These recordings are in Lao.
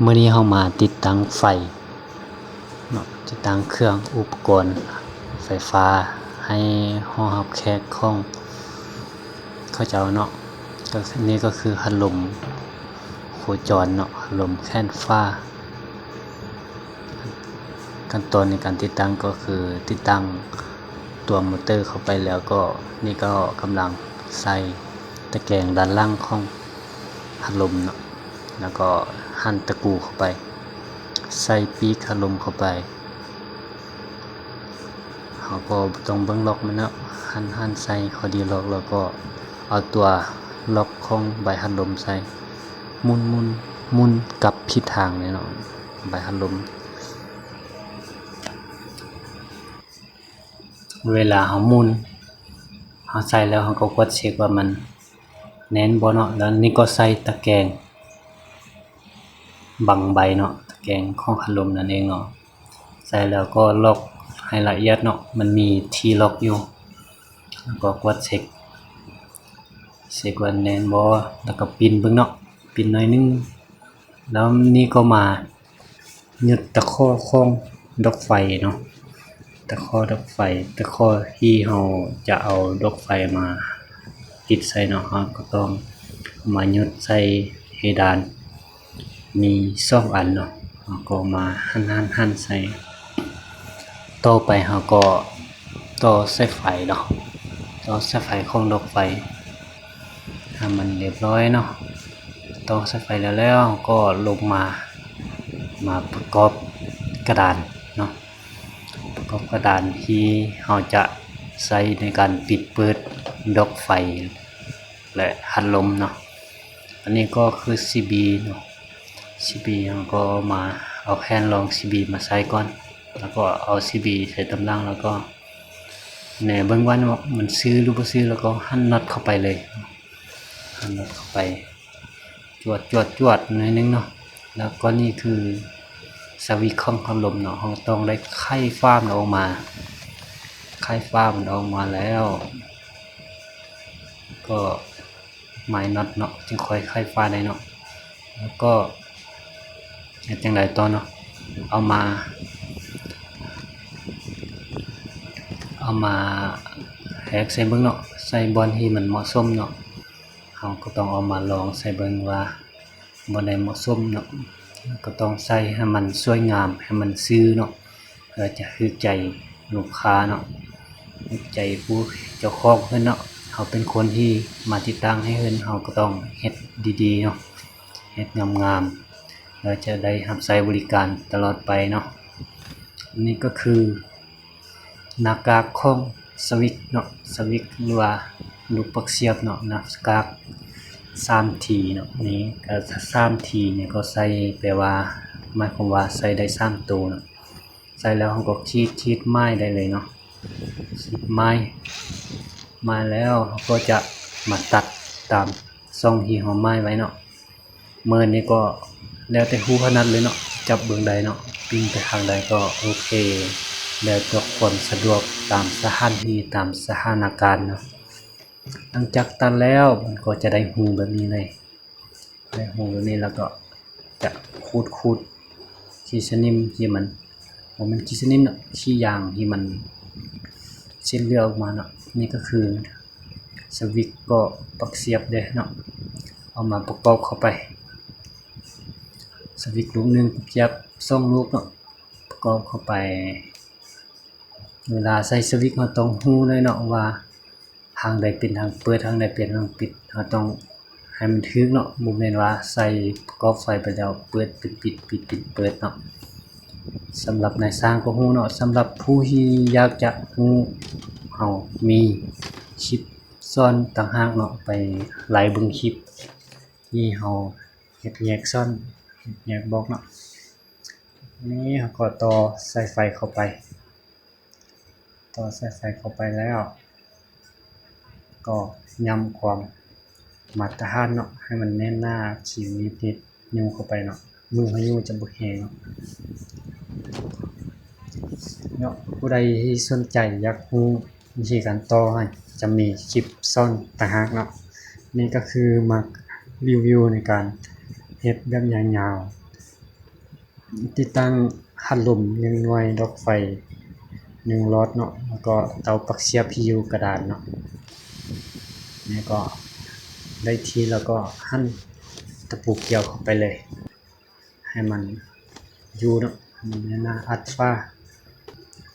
ມື້ນີ້ເຮົາມາຕິດຕັ້ງໄຟເນາະ, ຕິດຕັ້ງເຄື່ອງອຸປະກອນໄຟຟ້າໃຫ້ຫໍຮັບແຂກຂອງເຂົາເຈົ້າເນາະ. ກໍ ນີ້ກໍຄືພັດລົມໂຄຈອນເນາະ, ພັດລົມແຂວນຟ້າ. ຂັ້ນຕອນໃນການຕິດຕັ້ງກໍຄືຕິດຕັ້ງຕົວມໍເຕີເຂົ້າໄປແລ້ວ ກໍນີ້ກໍກຳລັງໃສ່ຕະແກງດ້ານຫຼັງຂອງພັດລົມເນາະ, ແລ້ວກໍຫັນຕະກູເຂົ້າໄປ ໃສ່ປີກພັດລົມເຂົ້າໄປ. ເຮົາກໍບໍ່ຕ້ອງເບິ່ງລັອກມັນເນາະ, ຫັນ ຫັນໃສ່ພໍດີລັອກ ແລ້ວກໍເອົາຕົວລັອກຂອງໃບພັດລົມໃສ່ ໝູນ ໝູນ ໝູນກັບທິດທາງເລີຍເນາະ ໃບພັດລົມ. ເວລາເຮົາໝູນ ເຮົາໃສ່ແລ້ວ ເຮົາກໍກວດເຊັກວ່າມັນແໜ້ນບໍ່ເນາະ. ແລ້ວນີ້ກໍໃສ່ຕະແກງບັງໃບເນາະ, ຕະແກງຂອງພັດລົມນັ້ນເອງເນາະ. ໃສ່ແລ້ວກໍລັອກໃຫ້ລະອຽດເນາະ, ມັນມີທີ່ລັອກຢູ່. ແລ້ວກໍກວດເຊັກ ເຊັກວ່າແໜ້ນບໍ່, ແລ້ວກໍປິ່ນເບິ່ງເນາະ, ປິ່ນໜ້ອຍໜຶ່ງ. ແລ້ວນີ້ກໍມາຍຶດຕະຂໍຂອງດອກໄຟເນາະ, ຕະຂໍດອກໄຟ, ຕະຂໍທີ່ເຮົາຈະເອົາດອກໄຟມາຕິດໃສ່ເນາະ, ເຮົາກໍຕ້ອງມາຍຶດໃສ່ເພດານ. ມີສອງອັນເນາະ, ເຮົາກໍມາຫັນໆໆໃສ່. ຕໍ່ໄປເຮົາກໍຕໍ່ສາຍໄຟເນາະ, ຕໍ່ສາຍໄຟຂອງດອກໄຟໃຫ້ມັນລຽບຮ້ອຍເນາະ. ຕໍ່ສາຍໄຟແລ້ວ ເຮົາກໍລົງມາ ມາປະກອບກະດານເນາະ, ປະກອບກະດານທີ່ເຮົາຈະໃຊ້ໃນການປິດເປີດດອກໄຟ ແລະ ພັດລົມເນາະ. ອັນນີ້ກໍຄືຊີບີເນາະ, ຊີບີເຮົາກໍມາເອົາແຜ່ນລອງຊີບີມາໃສ່ກ່ອນ, ແລ້ວກໍເອົາຊີບີໃສ່ຕາມຫຼັງ, ແລ້ວກໍແນເບິ່ງວ່າມັນຊື່ຫຼືບໍ່ຊື່, ແລ້ວກໍຫັນນັອດເຂົ້າໄປເລີຍ, ຫັນນັອດເຂົ້າໄປ ຈວດໆໆໜ້ອຍໜຶ່ງເນາະ. ແລ້ວກໍນີ້ຄືສະວິດຂອງພັດລົມເນາະ, ເຮົາຕ້ອງໄດ້ໄຂຝາມັນອອກມາ, ໄຂຝາມັນອອກມາແລ້ວ ກໍໝາຍນັອດເນາະ, ຈຶ່ງຄ່ອຍໄຂຝາໄດ້ເນາະ. ແລ້ວກໍເຮັດຈັ່ງໃດຕໍ່ເນາະ, ເອົາມາ ເອົາມາແຫກໃສ່ເບິ່ງເນາະ, ໃສ່ບ່ອນທີ່ມັນເໝາະສົມເນາະ. ເຮົາກໍຕ້ອງເອົາມາລອງໃສ່ເບິ່ງວ່າບ່ອນໃດເໝາະສົມເນາະ, ກໍຕ້ອງໃສ່ໃຫ້ມັນສວຍງາມ ໃຫ້ມັນຊື່ເນາະ, ເພື່ອຈະຖືກໃຈລູກຄ້າເນາະ, ຖືກໃຈຜູ້ເຈົ້າຂອງເພິ່ນເນາະ. ເຮົາເປັນຄົນທີ່ມາຕິດຕັ້ງໃຫ້ເພິ່ນ, ເຮົາກໍຕ້ອງເຮັດດີໆເນາະ, ເຮັດງາມໆ ແລ້ວຈະໄດ້ຮັບໃຊ້ບໍລິການຕະຫຼອດໄປເນາະ. ອັນນີ້ກໍຄື ໜ້າກາກຂອງສະວິດເນາະ, ສະວິດ ຫຼືວ່າລູກປັກສຽບເນາະ, ໜ້າກາກສາມທີເນາະ. ນີ້ກໍສາມທີນີ້ກໍໃສ່ ແປວ່າ ໝາຍຄວາມວ່າໃສ່ໄດ້ສາມໂຕເນາະ. ໃສ່ແລ້ວເຮົາກໍຂີດ ຂີດໝາຍໄດ້ເລີຍເນາະ, ຂີດໝາຍ ໝາຍແລ້ວເຮົາກໍຈະມາຕັດຕາມຊ່ອງທີ່ເຮົາໝາຍໄວ້ເນາະ. ເມີນນີ້ກໍແລ້ວແຕ່ຜູ້ຖະໜັດເລີຍເນາະ, ຈັບເບິ່ງໄດ້ເນາະ, ປິ່ນໄປທາງໃດກໍໂອເຄ, ແລ້ວແຕ່ຄວາມສະດວກຕາມສະຖານທີ່ ຕາມສະຖານະການເນາະ. ຫຼັງຈາກຕັດແລ້ວ ມັນກໍຈະໄດ້ຮູແບບນີ້ເລີຍ, ໄດ້ຮູແບບນີ້ ແລ້ວກໍຈະຂູດໆ ຂີ້ສະໜິມທີ່ມັນ ບໍ່ແມ່ນຂີ້ສະໜິມເນາະ, ຂີ້ຢາງທີ່ມັນເຊັດເລືອດອອກມາເນາະ. ນີ້ກໍຄື ສະວິດກໍປັກສຽບເດ້ເນາະ, ເອົາມາປະກອບເຂົ້າໄປ. ສະວິດລູກໜຶ່ງ ປັກສຽບສອງລູກເນາະ, ປະກອບເຂົ້າໄປ. ເວລາໃສ່ສະວິດ ເຮົາຕ້ອງຮູ້ໄດ້ເນາະວ່າທາງໃດເປັນທາງເປີດ, ທາງໃດເປັນທາງປິດ, ເຮົາຕ້ອງໃຫ້ມັນຖືກເນາະ. ບໍ່ແມ່ນວ່າໃສ່ປະກອບໄຟໄປແລ້ວ ເປີດເປັນປິດ, ປິດເປັນເປີດເນາະ. ສຳລັບນາຍຊ່າງກໍຮູ້ເນາະ, ສຳລັບຜູ້ທີ່ຢາກຈະຮູ້ ເຮົາມີຄລິບ ສອນຕ່າງຫາກເນາະ, ໄປໄລ່ເບິ່ງຄລິບທີ່ເຮົາເຮັດແຍກສອນ ເຮັດແຍກບອກເນາະ. ນີ້ເຮົາກໍຕໍ່ສາຍໄຟເຂົ້າໄປ, ຕໍ່ສາຍໄຟເຂົ້າໄປແລ້ວ ກໍຢ້ຳຄວາມມາດຕະຖານເນາະ, ໃຫ້ມັນແໜ້ນໜາຂິງນິດໆ ຍູ້ເຂົ້າໄປເນາະ, ມືເຮົາຍູ້ຈະບໍ່ແຮງເນາະ. ເນາະ ຜູ້ໃດທີ່ສົນໃຈຢາກຮູ້ວິທີການຕໍ່ ຈະມີຄລິບສອນຕ່າງຫາກເນາະ. ນີ້ກໍຄືມາຣີວິວໃນການເຮັດແບບຍາວ ຕິດຕັ້ງພັດລົມໜຶ່ງໜ່ວຍ, ດອກໄຟໜຶ່ງຫຼອດເນາະ, ແລ້ວກໍເຕົາປັກສຽບທີ່ຢູ່ກະດານເນາະ. ແລ້ວກໍໄດ້ທີ່ ແລ້ວກໍຫັນຕະປູກ່ຽວເຂົ້າໄປເລີຍ ໃຫ້ມັນຢູ່ເນາະ, ໃຫ້ມັນແໜ້ນໜາ ອັດຝາ.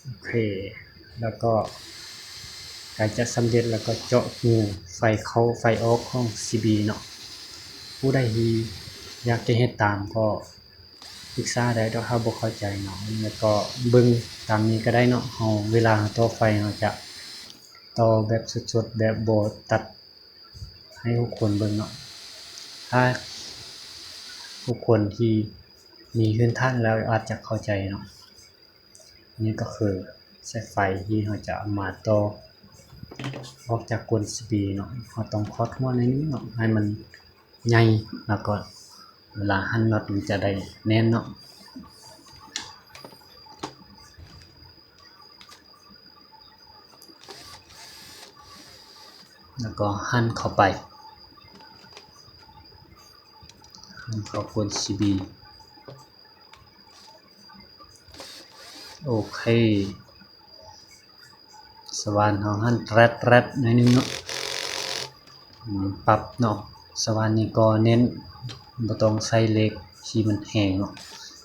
ໂອເຄ ແລ້ວກໍໃກ້ຈະສຳເລັດ ແລ້ວກໍເຈາະຮູໄຟເຂົ້າໄຟອອກຂອງຊີບີເນາະ. ຜູ້ໃດທີ່ຢາກຈະເຮັດຕາມກໍປຶກສາໄດ້ດອກ ຖ້າບໍ່ເຂົ້າໃຈເນາະ, ແລ້ວກໍເບິ່ງຕາມນີ້ກໍໄດ້ເນາະ. ເຮົາ ເວລາເຮົາຕໍ່ໄຟ ເຮົາຈະຕໍ່ແບບສົດໆ ແບບບໍ່ຕັດໃຫ້ທຸກຄົນເບິ່ງເນາະ. ຖ້າທຸກຄົນທີ່ມີພື້ນຖານແລ້ວອາດຈະເຂົ້າໃຈເນາະ. ນີ້ກໍຄືສາຍໄຟທີ່ເຮົາຈະເອົາມາຕໍ່ອອກຈາກກົ້ນຊີບີເນາະ. ເຮົາຕ້ອງຂອດຫົວໜ້ອຍໜຶ່ງເນາະ ໃຫ້ມັນໃຫຍ່ ແລ້ວກໍເວລາຫັນນັອດມັນຈະໄດ້ແໜ້ນເນາະ. ແລ້ວກໍຫັນເຂົ້າໄປ, ຫັນເຂົ້າກົ້ນຊີບີ. ໂອເຄ ສະຫວ່ານເຮົາຫັນແຕຣດໆ ໜ້ອຍໜຶ່ງເນາະ. ປັບເນາະ, ສະຫວ່ານນີ້ກໍເນັ້ນບໍ່ຕ້ອງໃສ່ເຫຼັກທີ່ມັນແຮງເນາະ,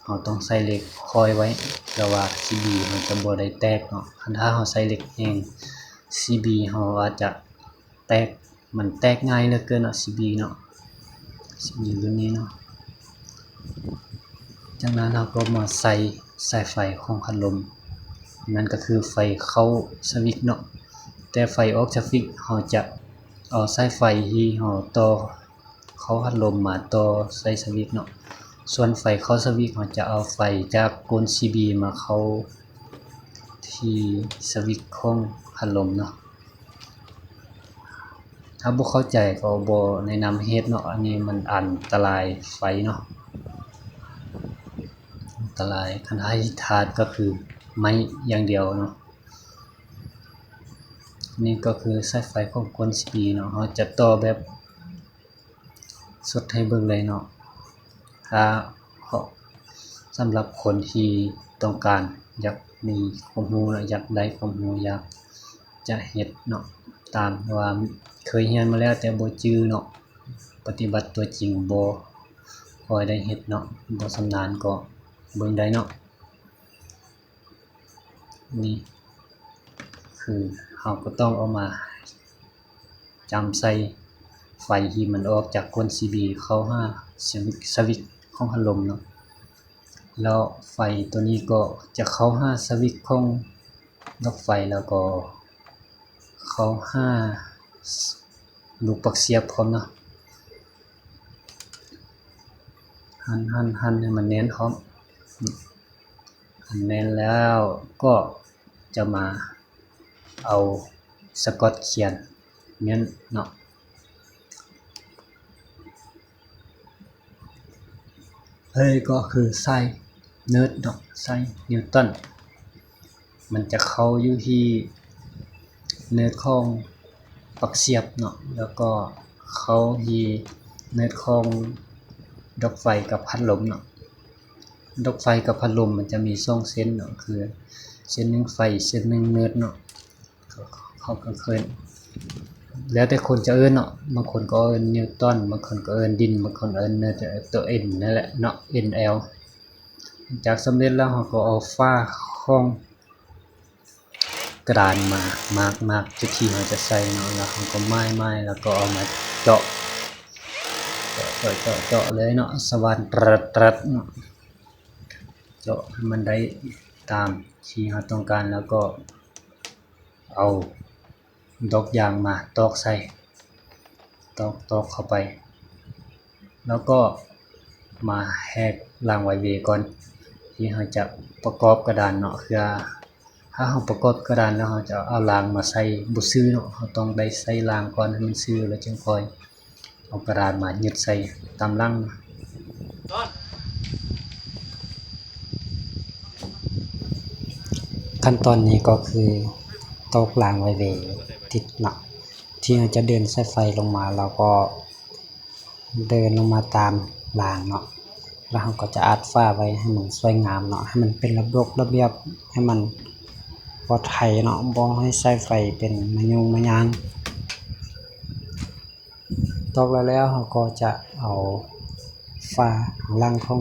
ເຮົາຕ້ອງໃສ່ເຫຼັກຄ່ອຍໄວ້ ເພື່ອວ່າຊີບີເຮົາຈະບໍ່ໄດ້ແຕກເນາະ. ຄັນຖ້າເຮົາໃສ່ເຫຼັກແຮງ ຊີບີເຮົາອາດຈະແຕກ, ມັນແຕກງ່າຍເຫຼືອເກີນເນາະ ຊີບີເນາະ, ຊີບີລຸ້ນນີ້ເນາະ. ຈາກນັ້ນເຮົາກໍມາໃສ່ສາຍໄຟຂອງພັດລົມ, ນັ້ນກໍຄືໄຟເຂົ້າສະວິດເນາະ, ແຕ່ໄຟອອກສະວິດເຮົາຈະເອົາສາຍໄຟທີ່ເຮົາຕໍ່ເຂົ້າພັດລົມມາຕໍ່ໃສ່ສະວິດເນາະ. ສ່ວນໄຟເຂົ້າສະວິດເຮົາຈະເອົາໄຟຈາກກົ້ນຊີບີມາເຂົ້າທີ່ສະວິດຂອງພັດລົມເນາະ. ຖ້າບໍ່ເຂົ້າໃຈກໍບໍ່ແນະນຳເຮັດເນາະ, ອັນນີ້ມັນອັນຕະລາຍໄຟເນາະ, ອັນຕະລາຍ. ຄັນໃຫ້ທາດກໍຄືໄມ້ຢ່າງດຽວເນາະ. ນີ້ກໍຄືສາຍໄຟຂອງກົ້ນຊີບີເນາະ, ເຮົາຈະຕໍ່ແບບ ສົດໃຫ້ເບິ່ງເລີຍເນາະ. ຖ້າ ສຳລັບຄົນທີ່ຕ້ອງການຢາກມີຄວາມຮູ້ ແລະ ຢາກໄດ້ຄວາມຮູ້ ຢາກຈະເຮັດເນາະ ຕາມທີ່ວ່າເຄີຍຮຽນມາແລ້ວແຕ່ບໍ່ຈື່ເນາະ, ປະຕິບັດຕົວຈິງບໍ່ຄ່ອຍໄດ້ເຮັດເນາະ, ບໍ່ຊຳນານກໍເບິ່ງໄດ້ເນາະ. ນີ້ຄືເຮົາກໍຕ້ອງເອົາມາຈ້ຳໃສ່ໄຟທີ່ມັນອອກຈາກກົ້ນຊີບີເຂົ້າຫາສະວິດຂອງພັດລົມເນາະ, ແລ້ວໄຟຕົວນີ້ກໍຈະເຂົ້າຫາສະວິດຂອງດອກໄຟ ແລ້ວກໍເຂົ້າຫາລູກປັກສຽບພ້ອມເນາະ. ຫັນໆໆ ໃຫ້ມັນແໜ້ນພ້ອມ. ອັນແໜ້ນແລ້ວກໍຈະມາເອົາສະກອດຂຽນເນັ້ນເນາະ, ເລີຍກໍຄືສາຍເນີດເນາະ, ສາຍນິວຕັນ. ມັນຈະເຂົ້າຢູ່ທີ່ເນີດຂອງປັກສຽບເນາະ, ແລ້ວກໍເຂົ້າທີ່ເນີດຂອງດອກໄຟກັບພັດລົມເນາະ. ດອກໄຟກັບພັດລົມມັນຈະມີສອງເສັ້ນເນາະ, ຄືເສັ້ນໜຶ່ງໄຟ ເສັ້ນໜຶ່ງເນີດເນາະ. ເຂົາກໍເອີ້ນ ແລ້ວແຕ່ຄົນຈະເອີ້ນເນາະ, ບາງຄົນກໍເອີ້ນນິວຕັນ ບາງຄົນກໍເອີ້ນດິນ ບາງຄົນເອີ້ນເນີດ ຕົວເອັນນັ້ນແຫຼະເນາະ ເອັນແອລ. ຫຼັງຈາກສຳເລັດແລ້ວ ເຮົາກໍເອົາຝາຂອງ ກະດານມາມາກໆ ຈຸດທີ່ເຮົາຈະໃສ່ເນາະ, ແລ້ວເຮົາກໍໝາຍໆ ແລ້ວກໍເອົາມາເຈາະ ເຈາະ ເຈາະ ເຈາະ ເຈາະເລີຍເນາະ, ສະຫວ່ານຕຣາດຕຣາດເນາະ, ເຈາະໃຫ້ມັນໄດ້ຕາມທີ່ເຮົາຕ້ອງການ ແລ້ວກໍເອົາດອກຢາງມາຕອກໃສ່ ຕອກ ຕອກເຂົ້າໄປ. ແລ້ວກໍມາແຫກລາງໄວເວກ່ອນ ທີ່ເຮົາຈະປະກອບກະດານເນາະ, ເພື່ອຖ້າເຮົາປະກອບກະດານແລ້ວ ເຮົາຈະເອົາລາງມາໃສ່ບໍ່ຊື່ເນາະ, ເຮົາຕ້ອງໄດ້ໃສ່ລາງກ່ອນໃຫ້ມັນຊື່ ແລ້ວຈຶ່ງຄ່ອຍເອົາກະດານມາຍຶດໃສ່ຕາມຫຼັງ. ຂັ້ນຕອນນີ້ກໍຄືຕອກລາງໄວເວຕິດເນາະ, ທີ່ເຮົາຈະເດີນສາຍໄຟລົງມາ ແລ້ວກໍ ເດີນລົງມາຕາມລາງເນາະ, ແລ້ວເຮົາກໍຈະອັດຝາໄວ້ໃຫ້ມັນສວຍງາມເນາະ, ໃຫ້ມັນເປັນລະບົບລະບຽບ, ໃຫ້ມັນປອດໄພເນາະ, ບໍ່ໃຫ້ສາຍໄຟເປັນມາຫຍຸ້ງມາຫຍັງ. ຕອກແລ້ວໆ ເຮົາກໍຈະເອົາຝາຫຼັງຂອງ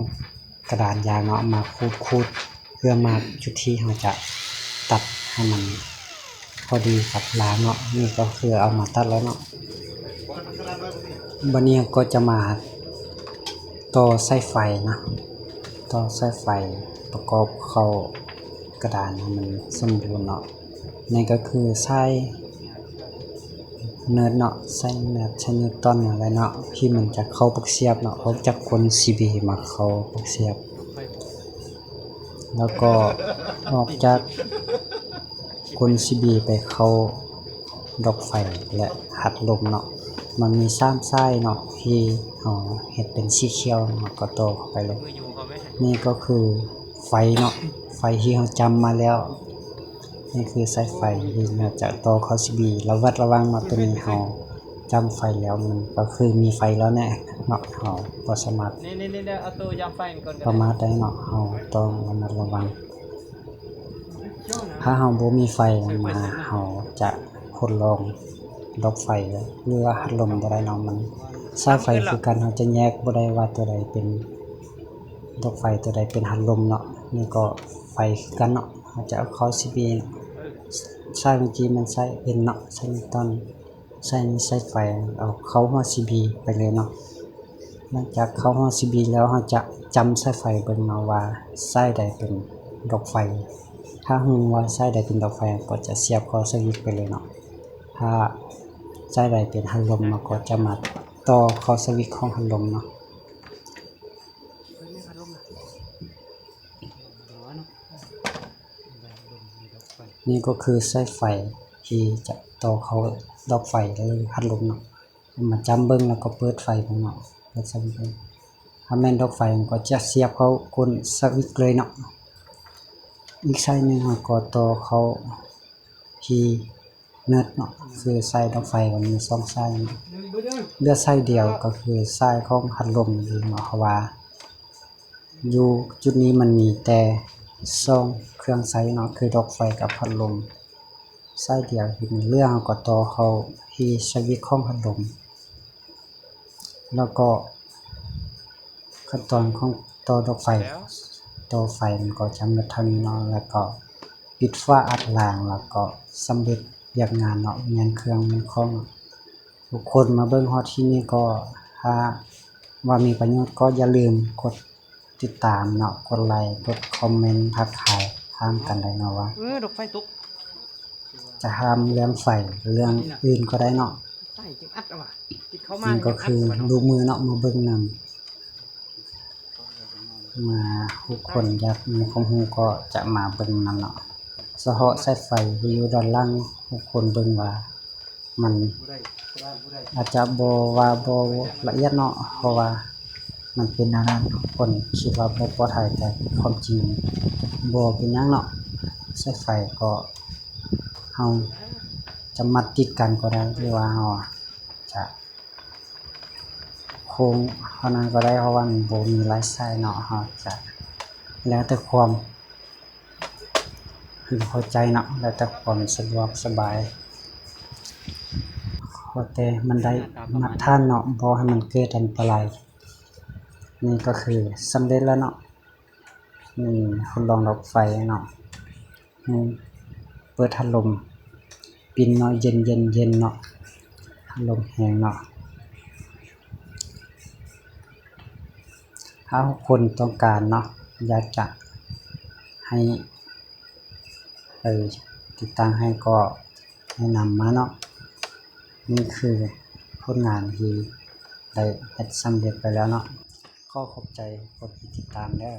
ກະດານຢາງເນາະ ມາຂູດໆ ເພື່ອມາຈຸດທີ່ເຮົາຈະຕັດໃຫ້ມັນພໍດີກັບລາງເນາະ. ນີ້ກໍຄືເອົາມາຕັດແລ້ວເນາະ. ບັດນີ້ເຮົາກໍຈະມາຕໍ່ສາຍໄຟເນາະ, ຕໍ່ສາຍໄຟປະກອບເຂົ້າກະດານໃຫ້ມັນສົມບູນເນາະ. ນີ້ກໍຄືສາຍເນີດເນາະ, ສາຍເນີດ ສາຍນິວຕັນນັ້ນແຫຼະເນາະ ທີ່ມັນຈະເຂົ້າປັກສຽບເນາະ, ອອກຈາກກົ້ນຊີບີມາເຂົ້າປັກສຽບ ແລ້ວກໍອອກຈາກກົ້ນຊີບີໄປເຂົ້າດອກໄຟ ແລະ ຫັດລົມເນາະ. ມັນມີສາມສາຍເນາະ ທີ່ເຮົາເຮັດເປັນສີຂຽວ ແລ້ວກໍຕໍ່ເຂົ້າໄປເລີຍ. ນີ້ກໍຄືໄຟເນາະ, ໄຟທີ່ເຮົາຈຳມາແລ້ວ. ນີ້ຄືສາຍໄຟທີ່ເຮົາຈະຕໍ່ເຂົ້າຊີບີ. ລະມັດລະວັງເນາະ, ໂຕນີ້ເຮົາຈຳໄຟແລ້ວ ມັນກໍຄືມີໄຟແລ້ວແນ່ເນາະ, ເຮົາບໍ່ສາມາດ ນີ້ໆໆ ເອົາໂຕຢາມໄຟນີ້ກ່ອນກໍ ປະ ໄດ້ ມາດໄດ້ເນາະ, ເຮົາຕ້ອງລະມັດລະວັງ. ຖ້າເຮົາບໍ່ມີໄຟມາ ເຮົາຈະທົດລອງດອກໄຟ ຫຼືວ່າຫັດລົມບໍ່ໄດ້ເນາະ, ມັນສາຍໄຟຄືກັນ, ເຮົາຈະແຍກບໍ່ໄດ້ວ່າໂຕໃດເປັນດອກໄຟ ໂຕໃດເປັນຫັດລົມເນາະ. ນີ້ກໍໄຟຄືກັນເນາະ, ເຮົາຈະເອົາເຂົ້າຊີບີ. ສາຍເມື່ອກີ້ແມ່ນສາຍເອັນເນາະ, ສາຍນິວຕັນ. ໃສ່ສາຍໄຟ ເອົາເຂົ້າຫົວຊີບີໄປເລີຍເນາະ. ຫຼັງຈາກເຂົ້າຫົວຊີບີແລ້ວ ເຮົາຈະຈຳສາຍໄຟເບິ່ງເນາະວ່າສາຍໃດເປັນດອກໄຟ. ຖ້າຮູ້ວ່າສາຍໃດເປັນດອກໄຟ ເຮົາກໍຈະສຽບເຂົ້າສະວິດໄປເລີຍເນາະ. ຖ້າສາຍໃດເປັນຫັດລົມ ເຮົາກໍຈະມາຕໍ່ເຂົ້າສະວິດຂອງຫັດລົມເນາະ. ນີ້ກໍຄືສາຍໄຟທີ່ຈະຕໍ່ເຂົ້າດອກໄຟ ຫຼື ຫັດລົມເນາະ. ມາຈ້ຳເບິ່ງ ແລ້ວກໍເປີດໄຟເບິ່ງເນາະ, ເປີດສະວິດເບິ່ງ. ຖ້າແມ່ນດອກໄຟ ມັນກໍຈະສຽບເຂົ້າກົ້ນສະວິດເລີຍເນາະ. ອີກສາຍໜຶ່ງ ເຮົາກໍຕໍ່ເຂົ້າທີ່ເນີດເນາະ, ຄືສາຍດອກໄຟມັນມີສອງສາຍເນາະ, ເຫຼືອສາຍດຽວກໍຄືສາຍຂອງຫັດລົມເນາະ, ເພາະວ່າ ຢູ່ຈຸດນີ້ມັນມີແຕ່ສອງເຄື່ອງໃຊ້ເນາະ ຄືດອກໄຟກັບພັດລົມສາຍດຽວ. ທີ່ມັນເຫຼືອ ເຮົາກໍຕໍ່ເຂົ້າທີ່ສະວິດຂອງພັດລົມ ແລ້ວກໍຂັ້ນຕອນຂອງຕໍ່ດອກໄຟ ຕໍ່ໄຟມັນກໍຈະໝົດເທົ່ານີ້ເນາະ. ແລ້ວກໍປິດຝາອັດລາງ ແລ້ວກໍສຳເລັດວຽກງານເນາະ, ແມ່ນເຄື່ອງແມ່ນຂອງເນາະ. ທຸກຄົນມາເບິ່ງຮອດທີ່ນີ້ກໍ ຖ້າວ່າມີປະໂຫຍດກໍຢ່າລືມກົດຕິດຕາມເນາະ, ກົດໄລ ກົດຄອມເມັນ ທັກທາຍຖາມກັນໄດ້ເນາະວ່າ ເອີ ດອກໄຟຕົກ ຈະຖາມເລື່ອງໄຟ ເລື່ອງອື່ນກໍໄດ້ເນາະ. ໃຕ້ຈຶ່ງອັດເອົາວ່າ ກິນເຂົ້າມາ ນີ້ກໍຄືລູກມືເນາະ ມາເບິ່ງນຳ. ມາ ທຸກຄົນຢາກມີຄວາມຮູ້ກໍຈະມາເບິ່ງນຳເນາະ, ສະເພາະສາຍໄຟທີ່ຢູ່ດ້ານຫຼັງ ທຸກຄົນເບິ່ງວ່າມັນອາດຈະບໍ່ວ່າບໍ່ລະອຽດເນາະ, ເພາະວ່າມັນເປັນແນວນັ້ນ. ທຸກຄົນຄິດວ່າບໍ່ປອດໄພ, ແຕ່ຄວາມຈິງບໍ່ເປັນຫຍັງເນາະ. ສາຍໄຟກໍເຮົາຈະມັດຕິດກັນກໍໄດ້ ຫຼືວ່າເຮົາຈະ ໂຄ້ງເທົ່ານັ້ນກໍໄດ້ ເພາະວ່າມັນບໍ່ມີຫຼາຍສາຍເນາະ. ເຮົາຈະແລ້ວແຕ່ຄວາມພໍໃຈເນາະ, ແລ້ວແຕ່ຄວາມສະດວກສະບາຍ, ຂໍແຕ່ມັນໄດ້ມາດຕະຖານເນາະ, ບໍ່ໃຫ້ມັນເກີດອັນຕະລາຍ. ນີ້ກໍຄືສຳເລັດແລ້ວເນາະ. ນີ້ທົດລອງດອກໄຟເນາະ, ນີ້ເປີດພັດລົມປິ່ນເນາະ, ເຢັນໆໆເນາະ, ພັດລົມແຮງເນາະ. ຖ້າທຸກຄົນຕ້ອງການເນາະ, ຢາກຈະໃຫ້ໄປຕິດຕັ້ງໃຫ້ກໍແນະນຳມາເນາະ. ນີ້ຄືຜົນງານທີ່ໄດ້ເຮັດສຳເລັດໄປແລ້ວເນາະ. ຂໍຂອບໃຈຄົນທີ່ຕິດຕາມເດີ.